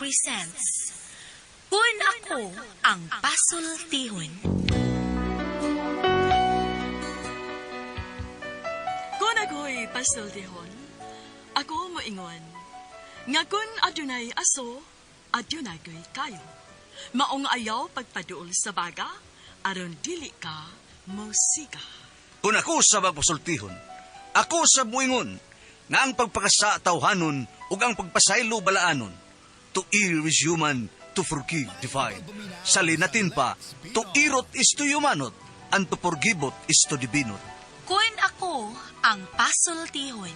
presents Kun Ako Ang Pasultihon. Kung ako'y pasultihon, ako moingon, nga kun adunay aso, adunay ko'y kayo. Maong ayaw pagpaduol sa baga, aron dili ka mosiga. Kung ako sa magpasultihon, ako sa muingon, nga ang pagpakasa tawhanon ug ang pagpasaylo balaanon. To err is human, to forgive divine. Sa linatin pa, to irot is to humanot, and to forgiveot is to divinot. Kun ako ang pasultihon.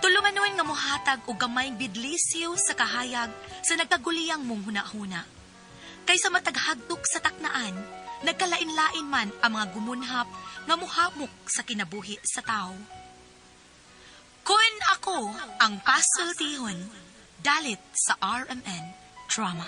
Tulumanon nga mohatag og gamayng bidlisiw sa kahayag sa nagkaguliyang mong hunahuna. Kaysa mataghagdok sa taknaan, nagkalain-lain man ang mga gumunhap nga muhamok sa kinabuhi sa tao. Kun ako ang pasultihon, dalit sa RMN Drama.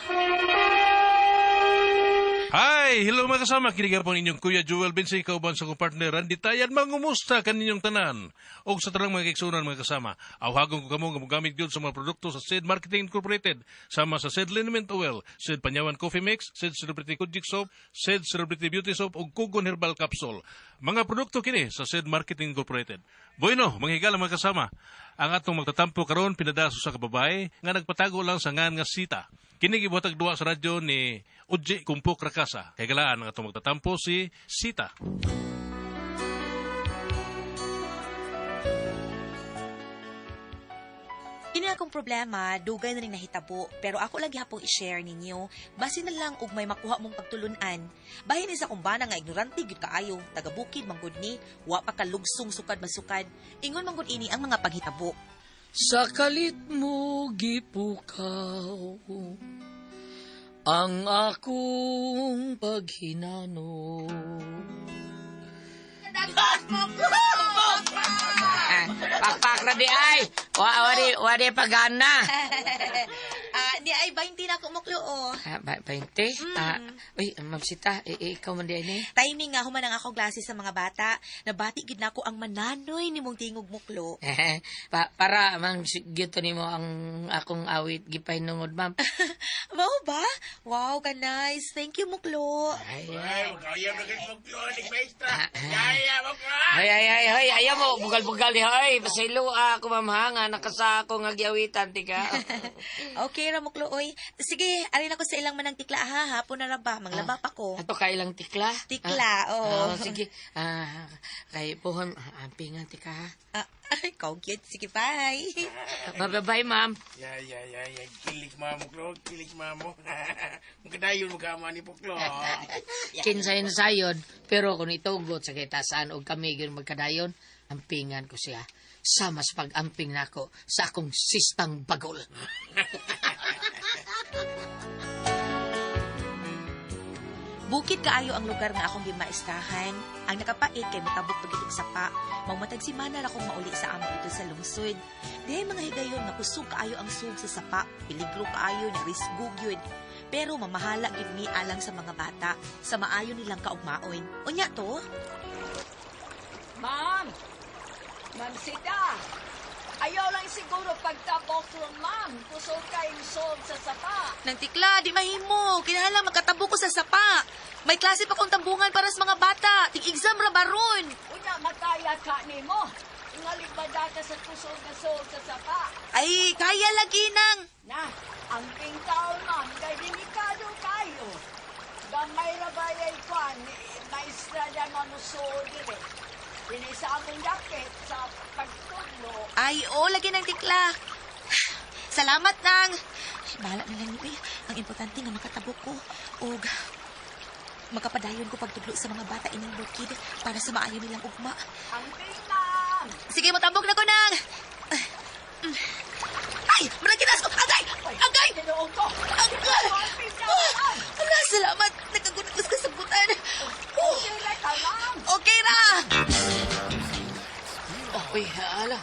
Hi! Hello mga kasama, kinigar po ninyong Kuya Jewel Bensi, kauban sa kong partner Randy Tayan, mangumusta kaninyong tanan. Og sa tanang mga kiksunan mga kasama, awhagon ko kamo nga mogamit gyud sa mga produkto sa Sid Marketing Incorporated, sama sa Sid Liniment Oil, Sid Panyawan Coffee Mix, Sid Celebrity Kujik Soap, Sid Celebrity Beauty Soap ug Kugon Herbal Capsule. Mga produkto kini sa Sid Marketing Incorporated. Bueno, mga higala mga kasama, ang atong magtatampo karon pinadaso sa kababae nga nagpatago lang sa ngan nga sita. Kini gibuhatag duwa sa radyo ni Udji Kumpok Rakasa. Kay galaan ang atong magtatampo si Sita. Kini akong problema, dugay na rin nahitabo, pero ako lang gihapong i-share ninyo. Basin na lang og may makuha mong pagtulunan. Bahin ni sa kumbana nga ignorante gyud kaayo, taga bukid manggod ni, wa pa kalugsong sukad masukad. Ingon manggod ini ang mga paghitabo. Sa kalit mo gipukaw ang akong paghinano. Pakpak na di ay. Wari pagana. Ni ay 20 na ako muklo oh. 20? Uy, Ma'am Sita, ikaw man di ay ni. Timing nga human ang ako klase sa mga bata, nabati gid nako ang mananoy nimong tingog muklo. Para ma'am gyud nimo ang akong awit gipahinungod, ma'am. Mao ba? Wow, ka nice. Thank you muklo. Ay, ay, ay, ay, ay, ayaw mo, bugal-bugal ni, hoy. Pasaylo ako, ma'am, ha, nga nakasako nga giawitan, tika. Okay ra muklo oy. Sige, arin ako sa ilang manang tikla ha, hapon na ra ba, manglaba pa ko. Ato ka ilang tikla? Tikla, oo. Sige. Kay pohon, ampingan tika, ha. Ay, ikaw cute. Sige, bye. Bye-bye, ma'am. Ya, ya, ya, ya. Kilig mamo, Klo. Kilig mamo. Magkadayon mo ka ni Puklo. Kinsayon sayon, pero kung itugot sa kitasan og kami gyud magkadayon, ampingan ko siya. Sama sa pag-amping nako sa akong sistang bagol. Bukid kaayo ang lugar nga akong gimaestahan. Ang nakapait kay mutabok pagid og sapa. Maumatag si Mana ra kong mauli sa amo ito sa lungsod. Dihay mga higayon nga kusog kaayo ang sug sa sapa, peligro kaayo nya risgo gyud. Pero mamahala gyud mi alang sa mga bata sa maayo nilang kaugmaon. Unya to? Ma'am! Ma'am Sita! Ayaw lang siguro pagtabok ron, ma'am. Kusog kayong sob sa sapa. Nang tikla, di mahimo. Kinahanglan magkatabok ko sa sapa. May klase pa kong tambungan para sa mga bata. Ting-exam ra baron. Unya, makaya ka nimo. Ingalibada ka sa kusog na sob sa sapa. Ay, kaya lagi nang. Na, ang taon, ma'am, kay delikado kayo. Gamay ra ba yay kwan, maestra na mamusuod dire. Dini sa among dakit sa pagtudlo. Ay, oo, lagi ng tikla. Salamat, nang. Ay, bahala na lang yun, eh. Ang importante nga makatabok ko. Og makapadayon ko pagtudlo sa mga bata ining bukid para sa maayo nilang ugma. Ang ma'am! Sige, motambok na ko, nang. Ay, maraginas ko! Agay! Agay! Tinuod ko! Agay! Ala, salamat. Nagkagunod ko sa kasabutan. Oh, Okay ra ka, ma'am! okay ra! Oh, uy, ala,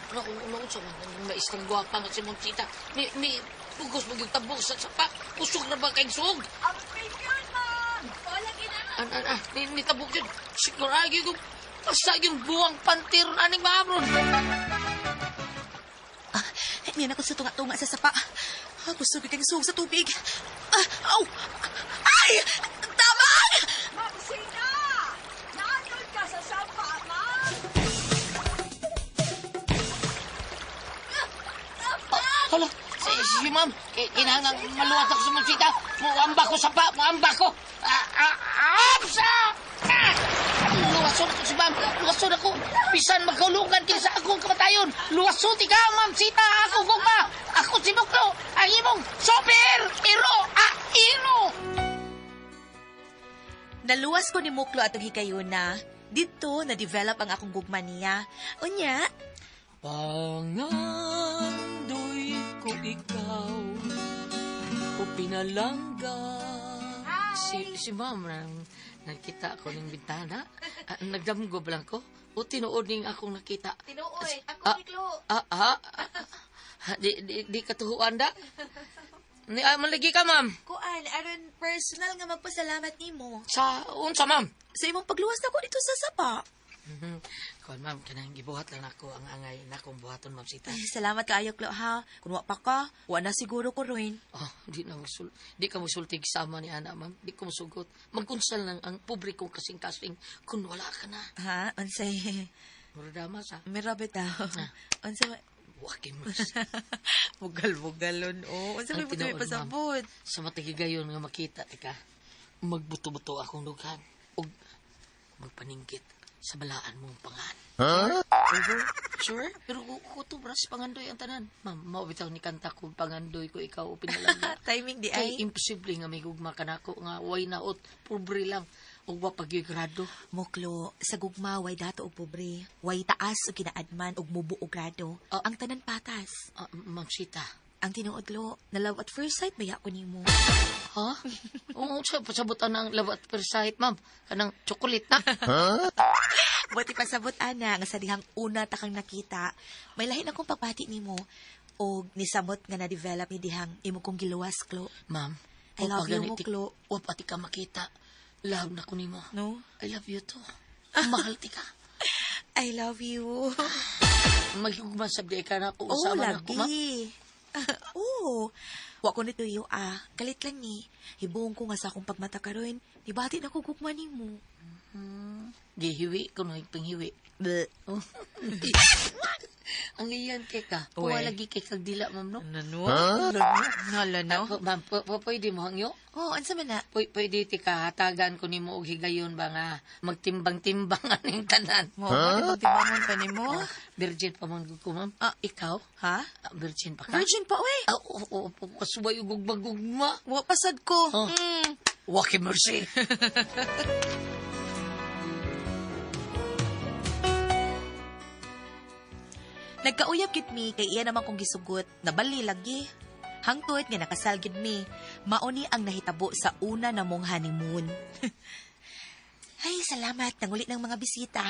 sa maestrang gwapa nga si Ma'am Sita. Ni, pugos mo yung tabok sa sapa. Kusog na ba kayong sug? Ang yun, ma'am! Ni tabok yun. Siguro, ay, yung, basta yung buwang pantir aning maamron. Niyan ako sa tunga-tunga sa sapa. Gusto ko kang suog sa tubig. Ah, aw! Ay! Tabang! Ma'am Sina! Naanod ka sa sapa, ma'am! Hala, si ma'am, kinahanglan maluwas ako sa musika. Muamba ko sa pa, muamba ko. Apsa! Ah! Luwason ako si ma'am, luwason ako. Bisan magkaulungan kinsa akong kamatayon. Luwason ti ka, ma'am sita, ako gugma. Ako si Muklo, ang imong super hero, ah, hero. Naluwas ko ni Muklo atong higayuna. Dito, na-develop ang akong gugma niya. Unya, Pangandoy ko ikaw o pinalangga. Si ma'am, nakita ko ng bintana. Ah, nagdamgo ba lang ko? O tinuod ning akong nakita. Tinuod, ako Ah, ni Klo. Di katuhuan da. Ni malagi ka, ma'am. Kuan, aron personal nga magpasalamat nimo. Sa unsa, ma'am? Sa imong pagluwas nako dito sa sapa. Kuan, ma'am, kanang gibuhat lang nako ang angay nakong buhaton, ma'am sita. Ay, salamat kaayo, Klo, ha. Kung wa pa ka, wa na siguro ko rin. Oh, di ka musultig sama ni ana, ma'am. Di ko musugot. Magkunsal lang ang pobre kong kasing-kasing kung wala ka na. Ha? Unsay? Mura sa. Mira bitaw. Unsay? Waki mo. Bugal-bugalon, oh. Unsa may Ang butoy tinuod, ma'am. pasabot? Sa matagigayon nga makita tika, magbuto-buto akong dughan ug magpaningkit sa balaan mong pangan. Huh? Sure? Pero ko to bras pangandoy ang tanan. Ma'am, mao bitaw ni kanta ko pangandoy ko ikaw o pinalangga. Timing di Kay ay. imposible nga may gugma kanako nga way naot, pobre lang ug wa pag grado. Muklo, sa gugma way dato og pobre, way taas og kinaadman og mubo og grado. Ah. Ang tanan patas. Ma'am Sita. Ang tinuod lo, na love at first sight baya ko nimo. Ha? Oo, sa pasabutan ang love at first sight, ma'am. Kanang chocolate na. Buti pasabot ana nga sa dihang una ta kang nakita, may lahi na kong pagbati nimo og nisamot nga na-develop ni dihang imo kong giluwas klo. Ma'am, I love you, wa pa ganiti- Muklo. Wa pa ti ka makita. Love na ko nimo. No? I love you too. Mahal ti ka. I love you. Maghugman sa di ka na ako. Oo, Usawa na ako, ma'am. lagi. Oo. Wa ko nito iyo ah. Kalit lang ni. Hibuong ko nga sa akong pagmata karon. Nibati na ko gugma nimo. Gihiwi ko no panghiwi. Bleh. Oh. Ang iyan kay ka. Uwe. Puwa lagi kay kag dila, ma'am, no? Nano? Nala no? Ma'am, pwede mo hangyo? Oh, unsa man na? Pwede ti ka hatagan ko nimo og higayon ba nga magtimbang-timbang aning tanan. Mo, huh? Timbangon pa nimo? Oh, virgin pa man gud ko, ma'am. Ah. Ikaw? Ha? Ah, virgin pa ka? Virgin pa, uy. Ah, oo, oo, oo, kasuway og gugma-gugma. Wa pasad ko. Oh. Mm. Waki mercy. Nagkauyab gid mi kay iya naman kong gisugot, nabali lagi. Hangtod nga nakasal gid mi. Mao ni ang nahitabo sa una namong honeymoon. Ay, salamat nanguli ng mga bisita.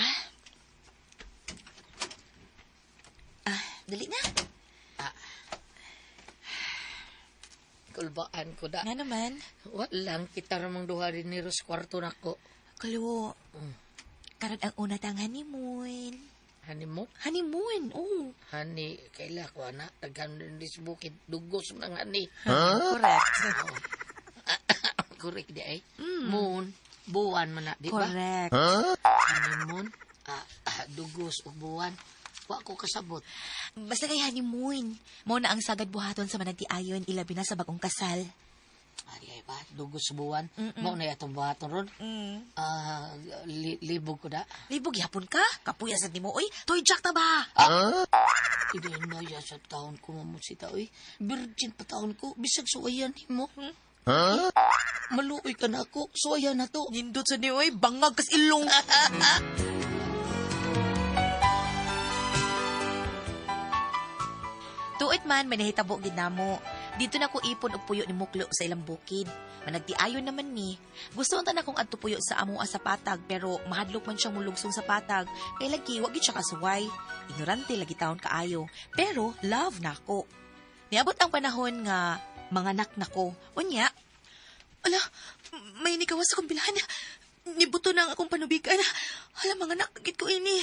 Ah, dali na. Kulbaan ko da. Nga naman. Walang kita ramang duha rin ni Ros kwarto nako. Kaluo. Karon ang una tang honeymoon. Honeymoon? Honeymoon, oo. Honey, kaila ko ana. Daghan din sa bukid. Dugos ng honey. Correct. Correct di ay. Moon, buwan man na, di ba? Correct. Honeymoon, dugos ug buwan. Wa ko kasabot. Basta kay honeymoon. Mao na ang sagad buhaton sa managtiayon ilabi na sa bagong kasal. Ari ay ba, dugos buwan. Mao na atong buhaton ron. Libog ko da. Libog yapon ka? Kapuya sad nimo oy. Toy jack ta ba? Inaya sa taon ko mamusita, oy. Virgin pa taon ko. Bisag suwayan nimo. Maluoy ka na ako. Suwayan na to. Nindot sa ni oy, bangag kas ilong. Tuit man may nahitabo gid namo. Dito na ko ipon og puyo ni Muklo sa ilang bukid. Managtiayon naman mi. Gusto unta na kong adto puyo sa amoa sa patag pero mahadlok man siyang mulugsong sa patag. Kay lagi wa gid siya kasuway. Ignorante lagi taon kaayo. Pero love nako. Niabot ang panahon nga manganak nako. Unya, ala, may nikawas akong bilhan. Nibuto na ang akong panubigan. Hala, mga anak, gid ko ini.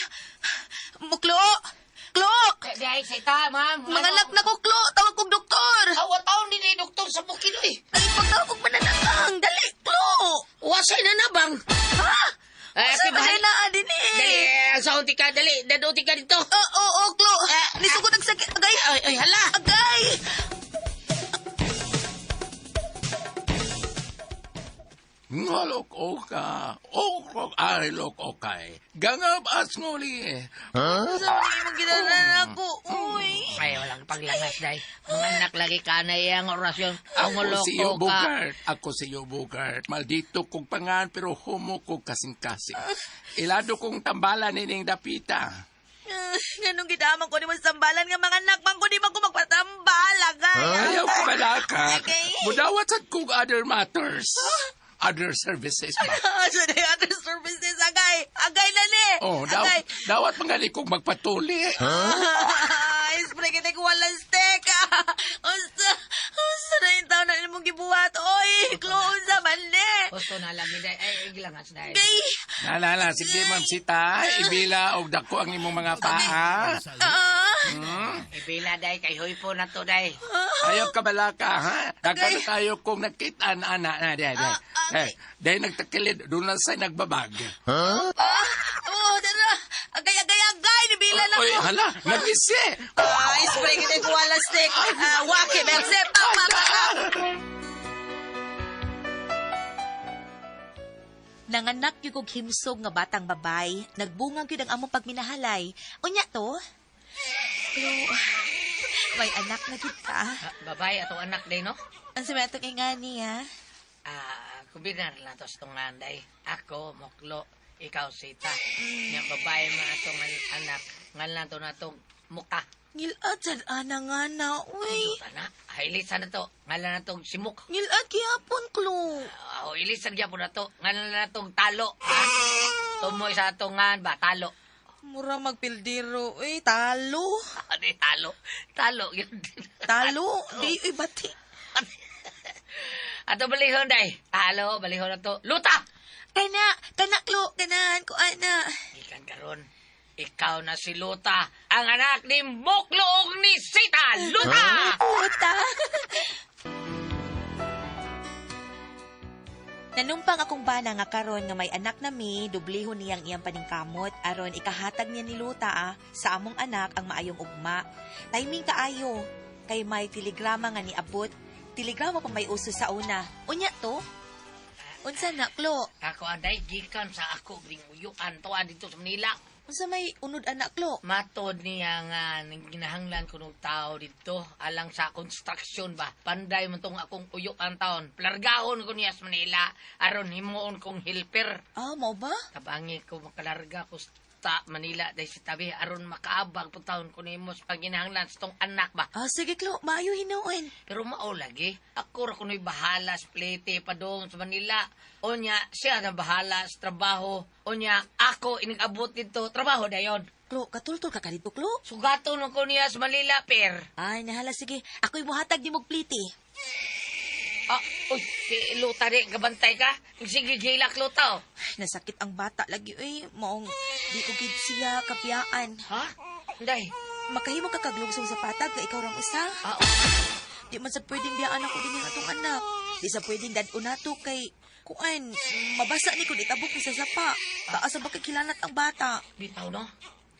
Muklo! Klo! Dai, sita, ma'am. Mga anak na ko, Klo! Tawag kong doktor! Awa taon din eh, doktor sa bukid, eh. Ay, pagtawag kong mananakang! Dali, Klo! Wasay na na bang? Ha? Eh, Sa okay, ba na din eh? Dali, sa unti ka, dali. Daduti ka dito. Oo, oo, Klo! Nisugod ang sakit. Agay! Ay, ay, hala! Agay! Ngolok oka, okrok arilok okay. Gangap asnguli. Sa mga imong ginanan ako, uy! Ay, walang paglangas, day. Mga anak lagi ka na iyang orasyon. Ang Ako si ulok ka. Bogart. Ako si Bogart. Maldito kong pangan pero homo ko kasing-kasing. Ilado kong tambalan nining dapita. Ah, nganong gidaman ko ni mo sa tambalan nga mga anak man ko di man ko magpatambal, agay! Ayaw ko malaka. Okay. Mudawat sad kong other matters. Other services ba? So, the other services, agay! Agay na ni! Oh, daw, Agay! dawat mangali kong magpatuli. Ay, spray kita ko walang steak. Unsa, unsa na yung taon na imong gibuhat? Oy, close man ni. Gusto na lagi, day. Ay, gilangas, day. Gay. Nalala, sige ma'am sita, ibila og dako ang imong mga paa. Ah, Ibila, day. Kay huy po na to, day. Ayaw ka balaka, ha? Daghan na tayo kung nakita na ana na di di. Eh, dahil nagtakilid, doon lang sa nagbabag. ah, oh, dara. Agay, agay, agay. Nibila na Oy, ko. hala, nagisi. Ay, spray kita ko walang steak. Ah, waki, berse. Pa, pa, pa, pa. Nanganak gyud og himsog nga batang babay, nagbunga gyud ang among pagminahalay. Unya to? Pero, may anak na gyud ka. Ah, babay, atong anak, day, no? Ang sa atong ingani ha? Ah, kubinar na to sa tungan, day. Ako, muklo, ikaw, sita. Nga babae man atong anak. Ngan lang to na itong muka. Ngilad sad ana nga na, uy. Ana, ilisan na to. Ngan lang na itong simuk. Ngilad gihapon, Klo. Oh, ilisan gyapon na to. Ngan lang na itong talo. Ha? Tumoy sa atong ngan ba, talo. Mura magpildiro, uy. Talo. Ano talo? Talo, yun. Talo. Di, uy, bati. Ato balihon, day. Talo, balihon na to. Luta! Kana, kana, Klo. Kanahan ko, ana. Gikan karon. Ikaw na si Luta, ang anak ni Muklo ug ni Sita. Luta! Puta. Nanumpang akong bana nga karon nga may anak na mi, dublihon niyang iyang paningkamot aron ikahatag niya ni Luta sa among anak ang maayong ugma. Timing kaayo kay may telegrama nga niabot. Telegrama pa may uso sa una. Unya to? Unsa na, Klo? Ako anday gikan sa ako ring uyuan tuan dito sa Manila. Unsa may unod anak, Klo? Matod niya nga ginahanglan ko ng tao dito alang sa construction ba. Panday man tong akong uyuan taon. Plargahon ko niya sa Manila aron himuon kong helper. Ah, mao ba? Tabangi ko makalarga ko sa Manila dahil sa tabi aron makaabag po taon ko nimo sa paginahanglan sa tong anak ba. Ah, sige, Klo. Maayo hinuon. Pero mao lagi, ako ra kuno'y bahala sa plete pa doon sa Manila. Unya, siya na bahala sa trabaho. Unya, ako inigabot dito, trabaho dayon. Klo, katultol ka ka dito, Klo. Sugaton ko niya sa Manila, per. Ay, nahala, sige. Ako'y muhatag ni mong plite. Ah, uy, si Luta di, gabantay ka. Sige, gilak Luta, oh. Nasakit ang bata lagi, uy. Maong di ko gid siya kapiyaan. Ha? Inday. Makahimo ka kaglugsong sa patag nga ikaw rang usa. Ah, oh. Di man sa pwedeng biyaan ako din ang atong anak. Di sa pwedeng dad-on nato kay kuan, mabasa ni kun itabok ni sa sapa. Taas sa kilanat ang bata. Bitaw, no?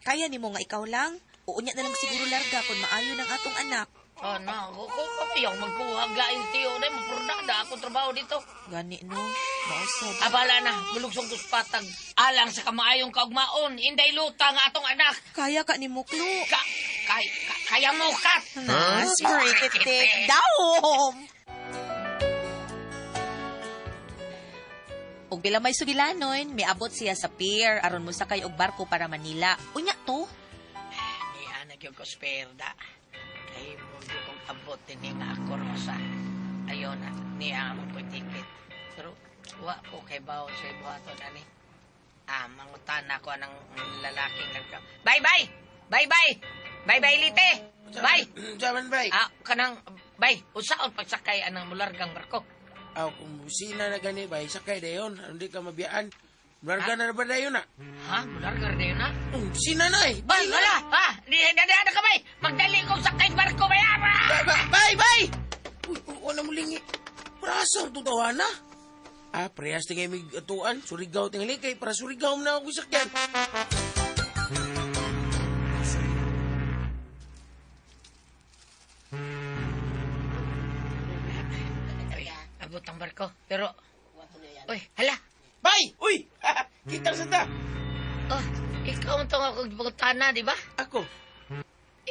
Kaya nimo nga ikaw lang. Uunya na lang siguro larga kung maayo ng atong anak. Oh, no. Ko, ayaw magkuha gain tiyo. Day, mapurnada ako trabaho dito. Gani no, mausab. Abala na, mulugsong ko sa patag. Alang sa kamaayong kaugmaon, inday Luta nga atong anak. Kaya ka ni Muklo. Ka, kay, ka, kaya mo kat. Na, take down. Ug bila may sugilanon, miabot siya sa pier aron mosakay og barko para Manila. Unya to. Niya nagyog ko sperda. Kay mo kong abot din nga ako rosa. Ayon na, niya mo ko ticket. Pero wa ko kay bawo sa ibuhaton ani. Ah, mangutan ako ng lalaki nga. Bye bye. Bye bye. Bye bye lite. Bye. Saban, bay. Ah, kanang bye. Usaon pagsakay anang mulargang barko. Aw, kung busina na gani, bay, sakay dayon. Hindi ka mabiyaan. Larga na ba dayon na? Ha? Mularga na yun, ha? Sina na eh. Bay, wala! Ha? Di, di, di, ka, bay! Magdali kong sakay sa barko, bay! Bay, bay, bay, bay! Uy, wala mo lingi. Prasa ang tutawana. Ah, parehas tingay mig atuan. Surigao tingali kay para Surigao na ako sakyan. Uy, abot ang barko. Pero, uy, hala! Bay! Uy! Kita sa ta. Oh, ikaw ang tong ako pagutana, di ba? Ako.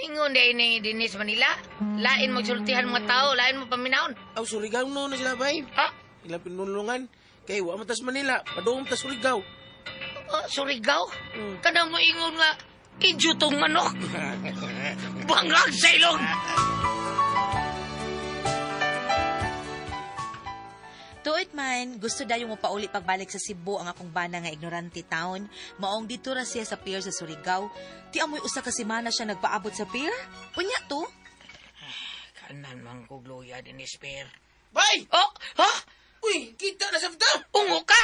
Ingon dahil ni Dinis Manila. Lain magsultihan mga tao, lain mo paminahon. Aw, Surigao no na sila, bay. Ha? Ilang pinulungan. Kay wa man tas Manila, padung tas Surigao. Oh, Surigao? Kanang mo ingon nga, idyo tong manok. Bangag sa ilong! Tuit man, gusto dayo mo pauli pagbalik sa Cebu ang akong bana nga ignorante town. Maong dito ra siya sa pier sa Surigao. Ti amoy usa ka semana siya nagpaabot sa pier. Unya to. Kanan man ko gloya, Dinis Per. Bay! Oh, ha? Uy, kita na sa ta. Ungo ka!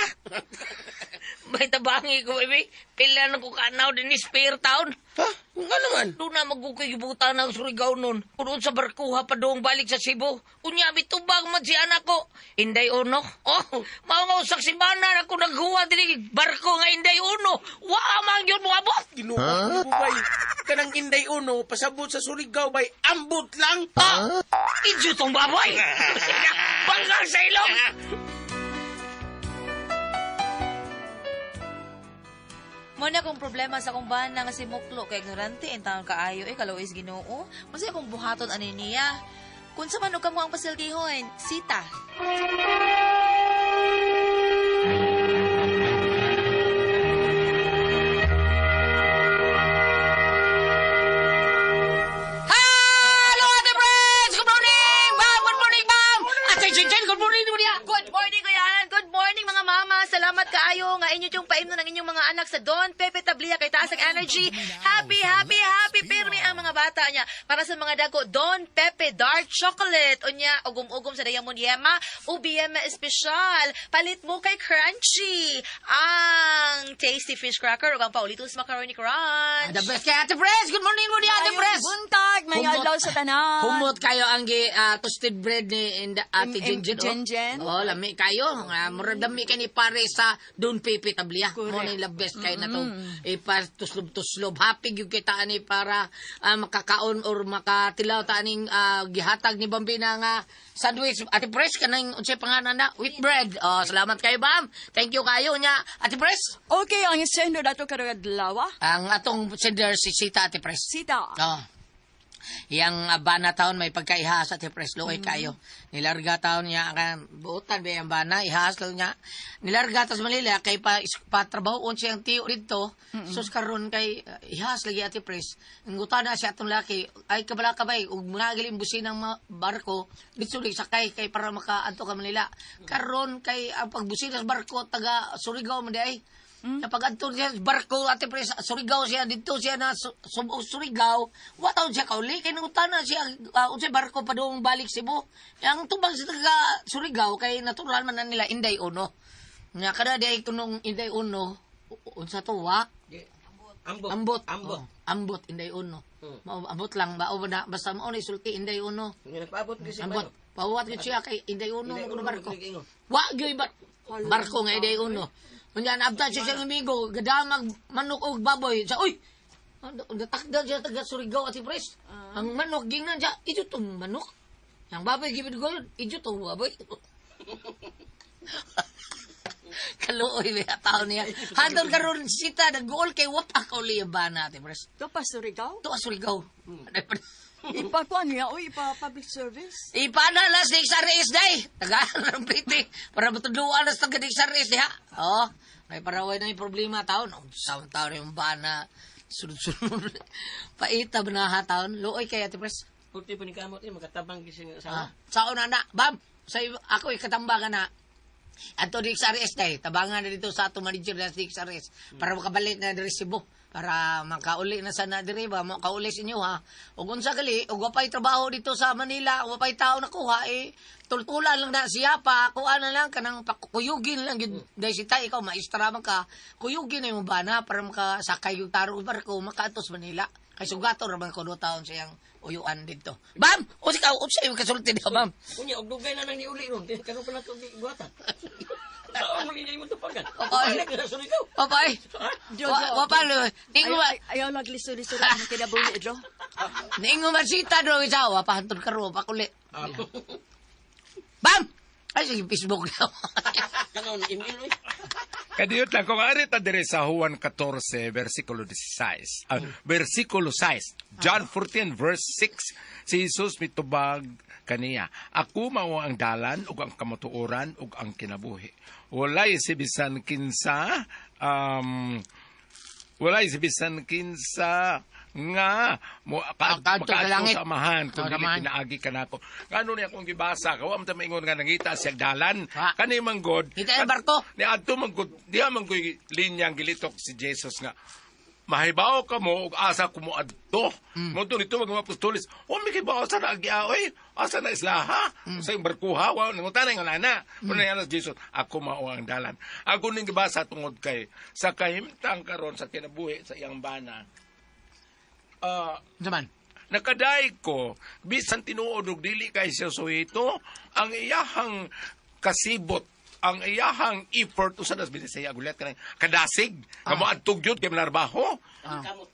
May tabangi ko, baby. Pila na ko kanaw, Dinis Per town. Ha? Nga naman. Doon na magkukay-gibuta ng Surigao nun. Kung sa barkuha pa doong balik sa Cebu. Unya, mitubang man si anak ko. Inday Uno. Oh, mao nga usak si Bana ako naghuwa diri barko nga Inday Uno. Wa man yun mo abot. Ginoo ko, bay. Kanang Inday Uno, pasabot sa Surigao, bay. Ambot lang. Ah, idyo tong baboy. Banggang sa ilong. Mo na akong problema sa akong bana nga si Muklo kay ignorante in taon kaayo eh kaluoy Ginoo. Masay akong buhaton ani niya. Kun sa man og kamo ang pasiltihon, sita. Hello, Ate Friends! Good morning! Bam! Good morning, Bam! Ate Chinchin, good morning mo niya. Good morning, Kuya Alan. Good morning, mga mama. Salamat kaayo nga inyo yung paimno ng inyong mga anak sa Don Pepe Tablia kay taas ang energy. Happy, happy, happy pirmi ang mga bata niya. Para sa mga dako, Don Pepe Dark Chocolate. Unya, ugom-ugom sa Diamond Yema, UBM Espesyal. Palit mo kay Crunchy. Ang Tasty Fish Cracker ug ang Paulitos Macaroni Crunch. The best kay Ate Friends! Good morning mo niya, Ate Friends! Buntag, may Humot. adlaw sa tanan. Humot kayo ang toasted bread ni inda, Ate Jinjin. Oh. Jinjin. Oh, lami kayo. Murag dami kay ni pare sa Don Pepe Tablia. Correct. Mo ni la best kayo na to. Ipa tuslob-tuslob. Happy gyud kita ani para makakaon or makatilaw ta aning gihatag ni Bambina nga sandwich. Ate Pres kanang unsay pangalan na? Wheat bread. Oh, salamat kayo, Bam. Thank you kayo nya. Ate Pres, Okay, ang sender dato karong adlaw. ang atong sender si Sita Ate Pres. Sita. Oh. Yang bana taon may pagkaihas at pres luoy kayo. Nilarga taon niya ka buotan ba yung bana ihas lang niya. Nilarga tas Manila kay pa patrabahoon siya ang tiyo didto. Sus karon kay ihas lagi ati pres. Nguta na siya atong laki ay kabala kabay ug mga busin ng barko didto di sakay kay para makaadto ka Manila. Karon kay ang pagbusina sa barko taga Surigao man di ay. Kapag adto siya sa barko ate pres Surigao siya didto siya na Surigao wa taon siya kauli kay nangutana siya unsay barko padung balik Cebu. Ang tubang sa taga Surigao kay natural man na nila Inday Uno. Nya kada di ay tunong Inday Uno unsa to wa? Ambot. Ambot. Ambot. Oh, ambot Inday Uno. Mao ambot lang ba o na basta mao ni sulti Inday Uno. Nga nagpaabot gyud siya. Ambot. Pawat gyud siya kay Inday Uno Inday mo kuno Uno, barko. gyud ingon. Wa gyud barko nga Inday Uno. Unya naabtan siya siyang amigo, gadamag manok og baboy. Sa uy, natakdan siya taga Surigao at Pres. Ang manok gingnan siya, idyo tong manok. Ang baboy gibid ko, idyo tong baboy. Kaluoy ba tao niya. Handon karon sita nag-goal kay what ako liya ba natin, Pres. To pa Surigao. Ito Surigao. Ipa kuan niya, oy, ipa public service. Ipanalas ni XRS day. Tagaan ng piti. Para matudluan na sa taga ni XRS diha. Oo. May paraway na yung problema taon. Ang sa taon yung bana. Sunod-sunod. Paita ba na ha taon? Luoy kay Ate Pres. Pulti pa ni kamot eh, makatabang gyud siya asawa. Ah, sao na na. Bam! Sa ako ikatambagan na. Ato di XRS day. Tabangan na dito sa ato manager na sa XRS. Para makabalik na diri Cebu. Para makauli na sana diri ba, makauli sa inyo ha. Ug unsa gali, ug wapay trabaho dito sa Manila, wapay tao nakuha eh tultulan lang na siya pa, kuha na lang kanang pakuyugin lang gyud dahil si tay ikaw maestra man ka, kuyugin na imong bana para makasakay yung taro barko makaadto sa Manila. Kay sugato ra man kuno taon siyang uyuan didto. Bam, o ikaw unsa imong kasulti diha, ma'am? Unya, og dugay na nang niuli ron. Karon pa na ito buhatan. Saan mo niya imong tupagan? Oy. Balik na sa Surigao. Papay. Jojo. Wa pa ningo Ayaw, ayaw naglisod-lisod ang kinabuhi, Jo. ningo masita do isa wa pa hantod karon pa kuli. Bam! Ay sige Facebook na. Kanon, email, oy. Kadiyot lang, kung ari ta dire sa Juan 14, versikulo 16. Versikulo 6. John 14, verse 6. Si Jesus mitubag kaniya. Ako mao ang dalan, ug ang kamatuoran, ug ang kinabuhi. Walay si bisan kinsa, walay si bisan kinsa nga mo ka, Makaadto sa makaadto langit. sa amahan kung Sa dili amahan. pinaagi kanako. Ngano niya akong gibasa, kawa man ta maingon nga nangita siya dalan. Ha. Kani man god. Kita ang barko. Ni adto man gud, diha man gud linyang gilitok si Jesus nga mahibaw ka mo ug asa ko mo adto. Mo to nito mga apostoles, o mi kibaw sa na oy, asa na islaha, sa imong barkuha, wa nangutana nga nana. Mm. Una Jesus, ako mao ang dalan. Ako ning gibasa tungod kay sa kahimtang karon sa kinabuhi sa iyang bana. Unsa man? Nakaday ko bisan tinuod og dili kay siya suhito ang iyahang kasibot, ang iyahang effort usa nas binisaya gulat kanang kadasig nga moadtog gyud kay manarbaho.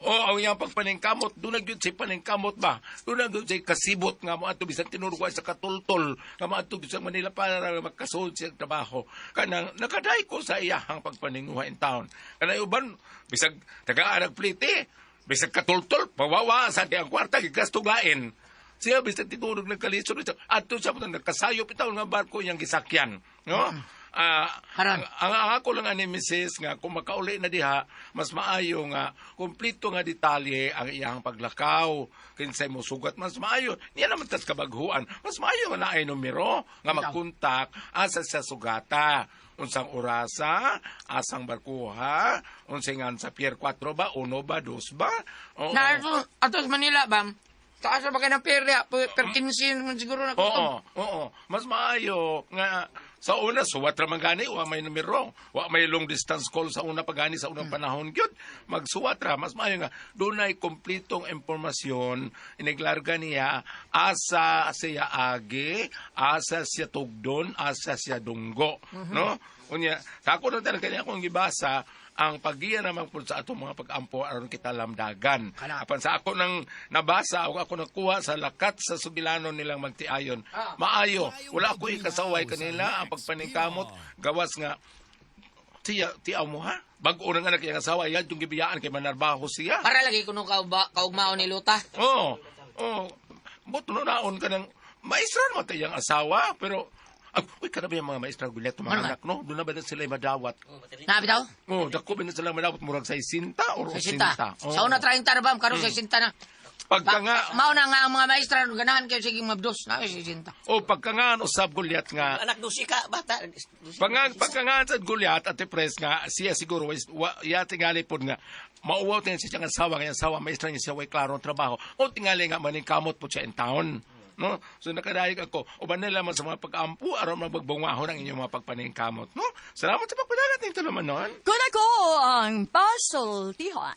O ang iyang pagpaningkamot, doon na gyud siya paningkamot ba, doon na gyud siya kasibot nga moadto bisan tinuod sa katultol nga moadto gyud sa Manila para makasud siya trabaho. Kanang nakaday ko sa iyahang pagpaninguha in town, kanang uban bisag taga-arag plite, bisag katultol, pawawa sa ang kwarta, gigasto lain. Siya, bisag tinunog ng kalisod, adto siya po nagkasayop itaw nga barko iyang gisakyan. No? Karon. Ang ako lang ani misis nga kung makauli na diha, mas maayo nga kumpleto nga detalye ang iyang paglakaw, kinsay mo sugat, mas maayo niya naman tas kabaghuan, mas maayo nga naay numero nga magkontak asa sa sugata, unsang orasa, asang barkuha, unsay ngan sa pier 4 ba, 1 ba, 2 ba. Oo. Na ato ato sa Manila bam. Taas ba kay ng perya, per 15 man siguro na Oo, oo. Mas maayo nga sa una suwat ra man gani, wa may numero, wa may long distance call sa una pa gani sa unang panahon gyud. Magsuwat ra mas maayo nga dunay kompletong impormasyon iniglarga niya asa siya agi, asa siya tugdon, asa siya dunggo, no? Unya, sa ako na talaga kanya akong gibasa ang paggiya naman po sa atong mga pag-ampo aron kita lamdagan. Apan sa ako nang nabasa o ako nakuha sa lakat sa sugilanon nilang magtiayon. Maayo, wala ko ikasaway kanila ang pagpaningkamot gawas nga tiya tiaw mo ha. Bag-o nang anak iyang asawa yan yung gibiyaan kay manarbaho siya. Para lagi kuno ka kaugmaon ni Luta. Oo. Oo. Buto no naon ka ng maestra naman tayo iyang asawa pero uy, kanabi ang mga maestra gulet mga Ano man? anak, no? Doon na ba na sila madawat? Na bitaw? Oh, dako ba na sila madawat? Murag sa isinta or Sa sinta. osinta? Oo. Sa una 30 ra bam, karon sa sinta na. Pagka nga, Mao na nga ang mga maestra ganahan kayo sige mabdos na sa sinta. o pagka nga, usab Goliath nga, Anak, dusi ka, bata. Dusi. Pagka nga sa Goliath at Pres nga, siya siguro, iya tingali po nga, mauwaw tingali siya nga asawa, nga asawa, maestra niya siya, way klaro ang trabaho. O tingali nga, maningkamot po siya in town. No? So nakadayag ako, uban na lamang sa mga pag-ampu, aron magbungahon ang inyong mga pagpaningkamot. No? Salamat sa pagpadagat nito naman noon. Kun ako ang pasultihon.